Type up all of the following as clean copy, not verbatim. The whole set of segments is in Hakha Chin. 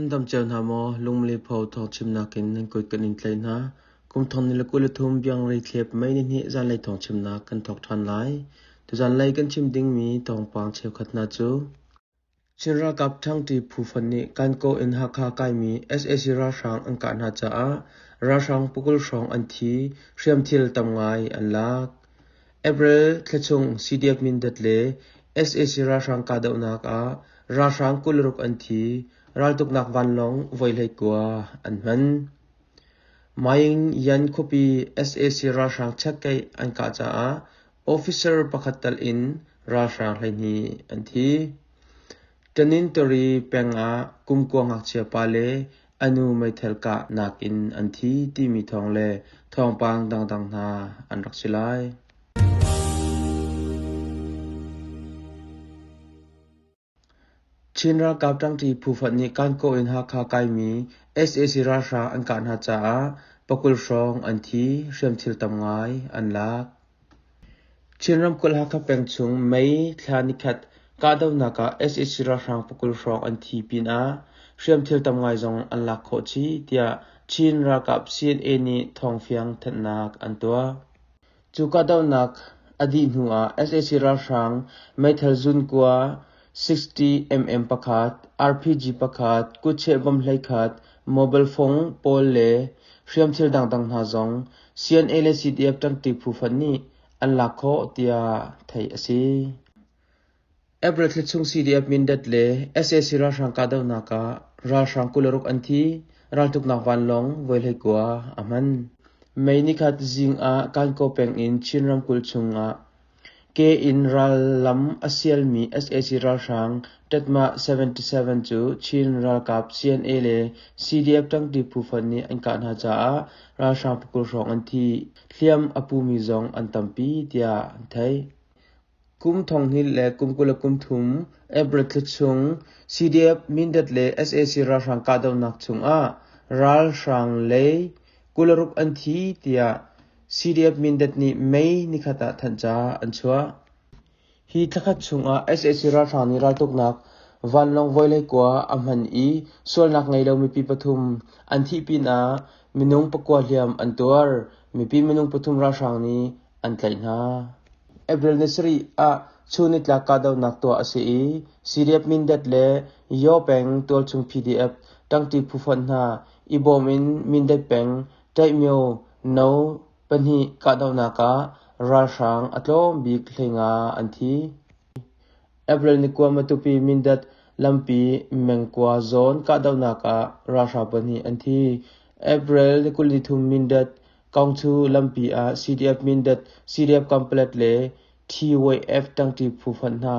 Nan dam cio hna maw? Lungmili pho thawngchimnak in nan kut kan in tlaih hna. Kum thong ni le 23 biangri thlep May nihnih zanlei thawngchimnak kan thawk ṭhan lai. Tuzanlei kan chim dingmi thawngpang cheukhat hna cu Chin ralkap ṭhangṭi phu fonh nih Kankaw in Hakha kaimi sac ralhrang an kah hna caah ralhrang pakul hrawng an thi, hriamthil tam ngai an lak. April thla chung CDF Mindat le sac ralhrang kahdohnak ah ralhrang 26 an thi, raltuknak vanlawng voi 19 an hman. Maing Yan khuapi sac ralhrang checkkeih an kah caah officer pakhat tal in ralhrang 12 an thi. Tanintary peng ah kumkua ngakchia pa le a nu meithal kahnak in an thi timi thawng le thawngpang dangdang hna an rak si lai. Chin ralkap ṭangṭi phu fonh nih Kankaw in Hakha kaimi sac ralhrang an kah hna caah pakul hrawng an thi, hriamthil tam ngai an lak. Chin ramkulh Hakha peng chung May thla nikhat kahdohnak ah sac ralhrang pakul hrawng an thi pinah hriamthil tam ngai zong an lak khawh chih tiah Chin ralkap CNA nih thawngfiang thanhnak an tuah. Cu kahdohnak a dih hnu ah sac ralhrang meithal zunkua 60mm pakhat, RPG pakhat, kutcheh bomb 11, mobile phone pawl le hriamthil dangdang hna zong CNA le CDF ṭangṭi phu fonh nih an lak khawh tiah theih a si. April thla chung CDF Mindat le sac ralhrang kahdohnak ah ralhrang 26 an thi, raltuknak vanlawng voi 19 a hman. May nikhat zing ah Kankaw peng in Chin ramkulh chung ah ke in rallam a sialmi sac ralhrang Tatmah 77 cu Chin ralkap CNA le CDF ṭangṭi phu fonh nih an kah hna caah ralhrang pakul hrawng an thi, hliam a pumi zong an tampi tiah an theih. Kum thonghnih le kum 23 April thla chung CDF Mindat le sac ralhrang kahdohnak chungah ralhrang lei 26 an thi tiah CDF Mindat nih May nikhat ah thanhca an chuah. Hi thlakhat chungah sac ralhrang nih raltuknak vanlawng vawilei kua a hman i sualnak ngei lo mipi pathum an thih pinah minung pakua hliam an tuar. Mipi minung pathum ralhrang nih an tlaih hna. April ni sarih ah chun nitlak kahdohnak tuah a si i CDF Mindat le Yaw peng tualchung PDF ṭangṭi phu fonh hna i bawm in Mindat peng Ṭaihmyo No. Pahnih kahdohnak ah ralhrang a tlawm bik 15 an thi. April ni kua Matupi Mindat lampi Mengkua zawn kahdohnak ah ralhrang pahnih an thi. April ni 23 Mindat Kaungchu lampi ah CDF Mindat, CDF Kanpalet le TYF ṭangṭi phu fonh hna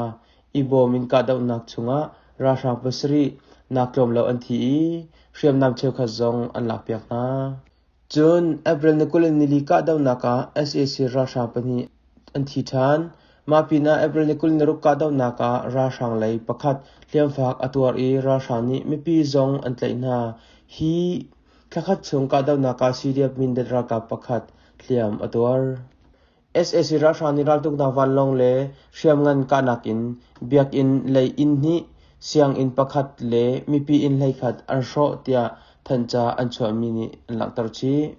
i bawm in kahdohnak chungah ralhrang pasarih nak tlawm lo an thi i hriamnam cheukhat zong an lakpiak hna. Cun April ni 24 kahdohnak ah sac ralhrang pahnih an thi ṭhan. Mah pinah April ni 26 kahdohnak ah ralhrang lei pakhat hliamfak a tuar i ralhrang nih mipi zong an tlaih hna. Hi thlakhat chung kahdohnak ah CDF Mindat ralkap pakhat hliam a tuar. Sac ralhrang nih raltuknak vanlawng le hriamngan kahnak in biakinn lei inn hnih, sianginn pakhat le mipi inn 11 an hrawh tiah thanhca an chuahmi nih an langhter chih.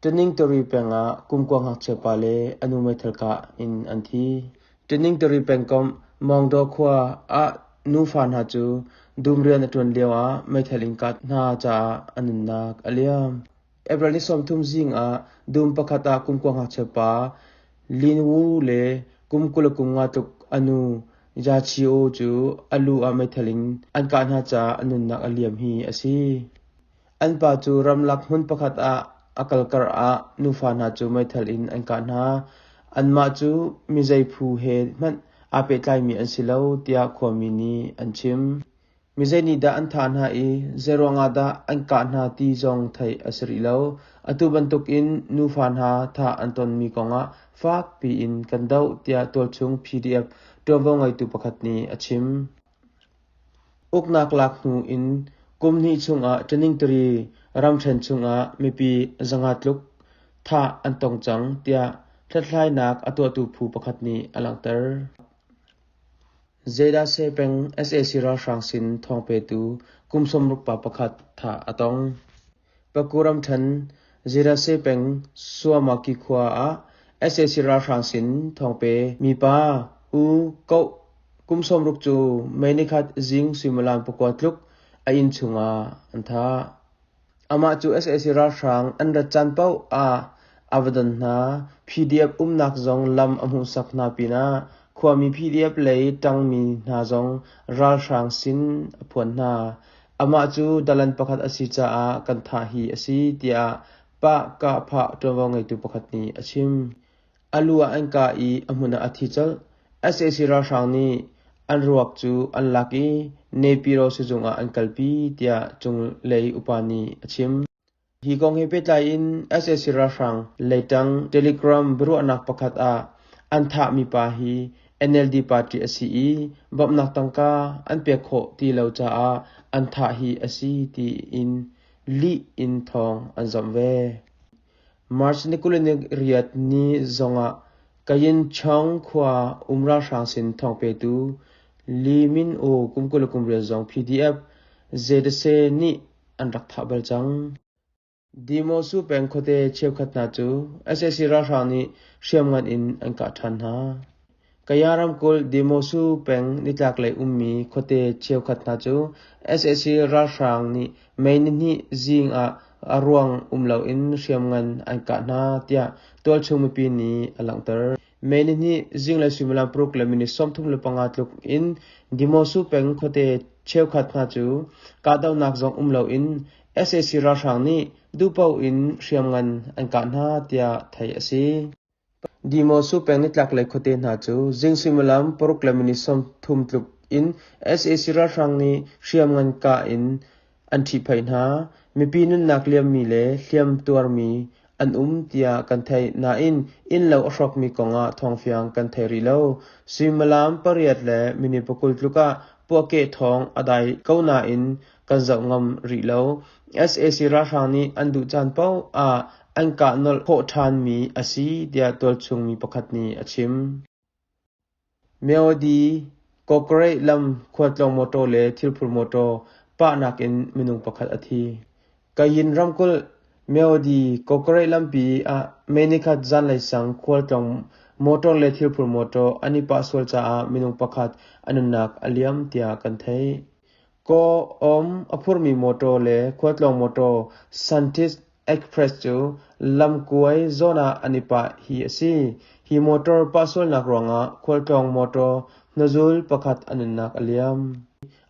Taningtari peng ah kumkua ngakchia pa le a nu meithal kah in an thi. Taningtari pengkomh Maungdaw khua ah nufa hna cu dum rian a ṭuan lio ah meithal in kah hna caah a nunnak a liam. April ni 30 zing ah dum pakhat ah kumkua ngakchia pa Lin Wu le kum 25 tluk a nu Ja Chio cu a lu ah meithal in an kah hna caah a nunnak a liam hi a si. An pa cu ramlak hmun pakhat ah a kal karah nufa hna cu meithal in an kah hna. Anmah cu mizei phu he hmanh aa pehtlaimi an si lo tiah khuami nih an chim. Mizei nih dah an thah hna i zeiruang ah dah an kah hna ti zong theih a si rih lo. Atu bantukin nufa hna thah an tonmi kongah fak piin kan doh tiah tualchung PDF ṭuanvo ngeitu pakhat nih a chim. Uknak lak hnu in kum hnih chungah Taningtari ramṭhen chungah mipi 500 tluk thah an tong cang tiah hlathlainak a tuahtu phu pakhat nih a langhter. Zeidase peng sac ralhrang sin thawngpetu kum 60 pa pakhat thah a tong. Paku ramṭhen Zeidase peng Suamaki khua ah sac ralhrang sin thawngpe mi pa U Koh kum 60 cu May nikhat zing suimilam pakua tluk a inn chungah an thah. Amah cu sac ralhrang an rat caan paoh ah a va don hna. PDF umnak zong lam a hmuhsak hna pinah khuami PDF lei ṭangmi hna zong ralhrang sin a phuan hna. Amah cu dalan pakhat a si caah kan thah hi a si tiah Pah-kah-phah ṭuanvo ngeitu pakhat nih a chim. A lu ah an kah i a hmun ah a thi colh. Sac ralhrang nih an ruak cu an lak i Naypyidaw sizung ah an kalpi tiah cunglei upa nih a chim. Hi kong he pehtlai in sac ralhrang leiṭang Telegram biaruahnak pakhat ah an thahmi pa hi NLD party a si i bawmhnak tangka an pek khawh ti lo caah an thah hi a si tiin lih in thawng an zamh ve. March ni 28 ni zongah Kayinchawng khua um ralhrang sin thawngpetu Lee Min Oo kum 28 zong PDF ZSA nih an rak thah bal cang. Dimosu peng khuate cheukhat hna cu sac ralhrang nih hriamngan in an kah ṭhan hna. Kaya ramkulh Dimosu peng nitlaklei ummi khuate cheukhat hna cu sac ralhrang nih May nihnih zing ah a ruang um loin hriamngan an kah hna tiah tualchung mipi nih a langhter. May nihnih zinglei suimilam paruk le minute 35 tluk in Dimosu peng khuate cheukhat hna cu kahdohnak zong um loin sac ralhrang nih duhpaoh in hriamngan an kah hna tiah theih a si. Dimosu peng nitlaklei khuate hna cu zing suimilam paruk le minute 30 tluk in sac ralhrang nih hriamngan kah in an ṭhihphaih hna. Mipi nunnak liammi le hliam tuarmi an um tiah kan theih nain innlo a hrawkmi kongah thawngfiang kan thei rih lo. Suimilam pariat le minute pakul tluk ah puahkeh thawng a dai ko nain kan zoh ngam rih lo. Sac ralhrang nih an duh caan paoh ah an kah nolh khawh ṭhanmi a si tiah tualchung mi pakhat nih a chim. Myawaddy Kawkaraih lam khualtlawng mawṭaw le thilphur mawṭaw pahnak in minung pakhat a thi. Kayin ramkulh Myawaddy Kawkaraih lampi ah May nikhat zanlei sang khualtlawng mawṭaw le thilphur mawṭaw an i pah sual caah minung pakhat a nunnak a liam tiah kan theih. Kaw-awm a phurmi mawṭaw le khualtlawng mawṭaw Santis Express cu lamkuai zawn ah an i pah hi a si. Hi motor pahsualnak ruangah khualtlawng mawṭaw hnuzul pakhat a nunnak a liam.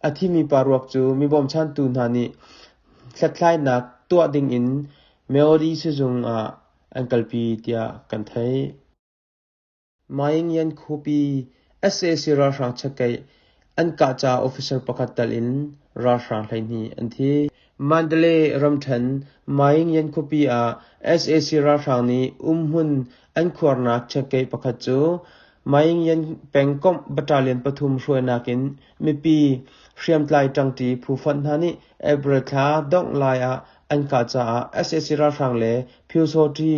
A thimi pa ruak cu mi bawmchantu hna nih hlathlainak tuah dingin Maori sizung ah an kalpi tiah kan theih. Maingyan khuapi sac ralhrang chekeih an kah caah officer pakhat tal in ralhrang 12 an thi. Mandalay ramṭhen Maingyan khuapi ah sac ralhrang nih umhmun an khuarnak chekeih pakhat cu Maingyan pengkomh battalion pathum hruainak in mipi hriamtlai ṭangṭi phu fonh hna nih April thla dongh lai ah an kah caah sac ralhrang le Pyusawṭi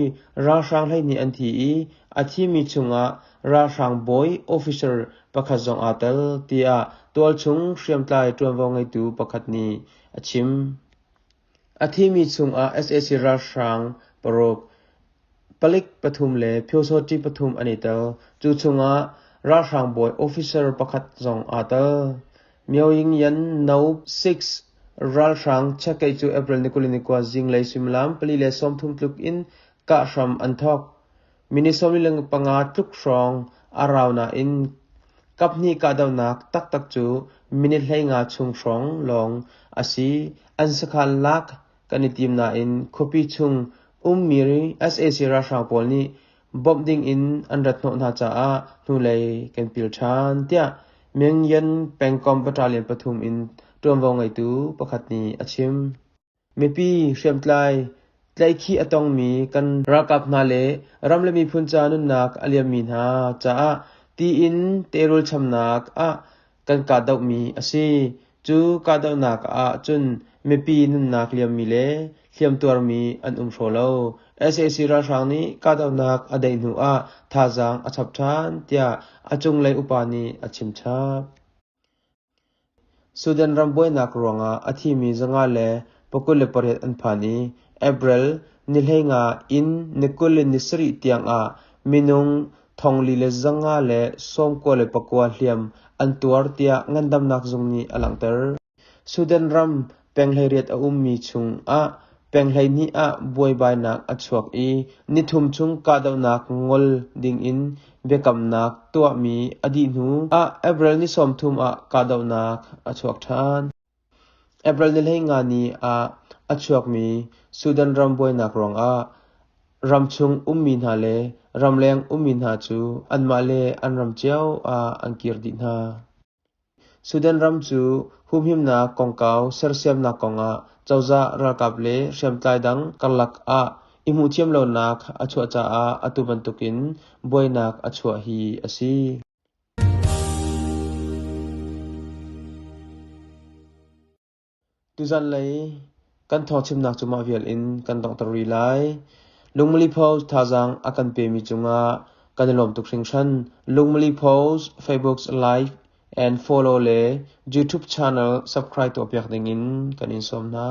ralhrang 12 an thi i A thimi chungah ralhrang bawi officer pakhat zong aa tel tiah tualchung hriamtlai ṭuanvo ngeitu pakhat nih a chim. A thimi chungah sac ralhrang paruk, palik pathum le phyosawṭi pathum an i tel. Cu chungah ralhrang bawi officer pakhat zong aa tel. Myoingyan No. 6 ralhrang checkkeih cu April ni 29 zinglei suimilam 4:30 tluk in kah hram an thawk. Minute 45 tluk hrawng a rau nain kaphnih kahdohnak taktak cu minute 15 chung hrawng lawng a si. An sakhan lak kan i tim nain khuapi chung ummi sac ralhrang pawl nih bawmh dingin an rat hnawh hna caah hnulei kan pil ṭhan, tiah Myingyan pengkomh battalion pathum in ṭuanvo ngeitu pakhat nih a chim. Mipi hriamtlai tlaihkhih a tongmi kan ralkap hna le ram le miphun ca nunnak a liammi hna caah tiin teirul chamnak ah kan kahdohmi a si. Cu kahdohnak ah cun mipi nunnak liammi le hliamtuarmi an um hraw lo. Sac ralhrang nih kahdohnak a daih hnu ah thazaang a chap ṭhan tiah a cunglei upa nih a chimchap. Sudan ram buainak ruangah a thimi 528 an phan i April ni 15 in ni 27 tiangah minung 4,599 hliam an tuar tiah ngandamnak zung nih a langhter. Sudan ram peng 18 a ummi chungah peng 12 ah buaibainak a chuak i nithum chung kahdohnak ngol dingin biakamnak tuahmi a dih hnu ah April ni 30 ah kahdohnak a chuak ṭhan. April ni 15 ni ah a chuakmi Sudan ram buainak ruangah ramchung ummi hna le ramleng ummi hna cu anmah le an ram cio ah an kir dih hna. Sudan ram cu humhimnak kongkau sersiamnak kongah cozah ralkap le hriamtlai dang karlak ah i hmuhthiam lonak a chuah caah atu bantukin buainak a chuah hi a si. Tuzanlei kan thawngchimnak cu mah vial in kan donghter rih lai. Lungmali Post thazaang a kan pemi cungah kan i lawm tuk hringhran. Lungmali Post Facebook like and follow le YouTube channel subscribe tuahpiak dingin kan in sawm hna.